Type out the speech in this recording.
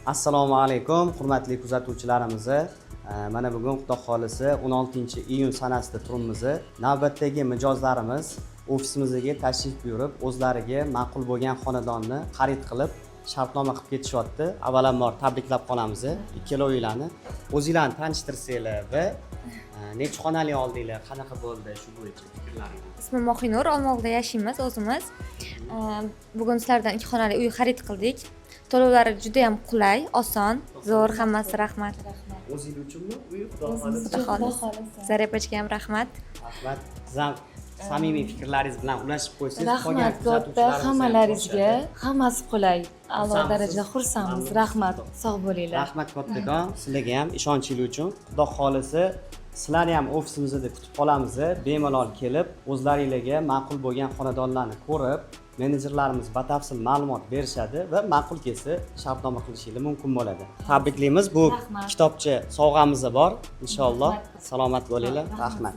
Assalomu alaykum, hurmatli kuzatuvchilarimiz. Mana bugun, xudo xohlasa, 16-iyun sanasida turibmiz. Navbatdagi mijozlarimiz ofisimizga tashrif buyurib, o'zlariga ma'qul bo'lgan xonadonni xarid qilib, shartnoma qilib ketishyapti. Avvalambor tabriklab qolamiz ikkalovinglarni. O'zinglarni tanishtirsanglar va necha xonali oldinglar, qanaqa bo'ldi, shu bo'yicha fikrlaringiz. Ismim Mohinur, Olmaliqda yashaymiz o'zimiz. Bugun sizlardan ikki xonali uy xarid qildik. To'lovlari juda ham qulay, oson, zo'r hammasi, rahmat. O'zingiz uchunmi uy, xudo xohlasa? Xudo xohlasa. Zarepochga ham rahmat. Rahmat. Siz ham samimiy fikrlaringiz bilan ulashib qo'ysangiz, qolgan Rahmat katta kuzatuvchilarimiz ham hammalaringizga. ko'rishadi. Hammasi qulay, a'lo Xursandmisiz? darajada xursandmiz. Mamnun. Rahmat, sog' bo'linglar. Rahmat kattakon sizlarga ham ishonchingiz uchun. Xudo xohlasa, sizlarni ham ofisimizda kutib qolamiz. Bemalol kelib, o'zlaringlarga ma'qul bo'lgan xonadonlarni ko'rib, menejerlarimiz batafsil ma'lumot berishadi va ma'qul kelsa, shartnoma qilishinglar mumkin bo'ladi. Tabriklaymiz. Bu Rahmat. kitobcha sovg'amiz bor, inshaalloh. Rahmat. Salomat bo'linglar, rahmat.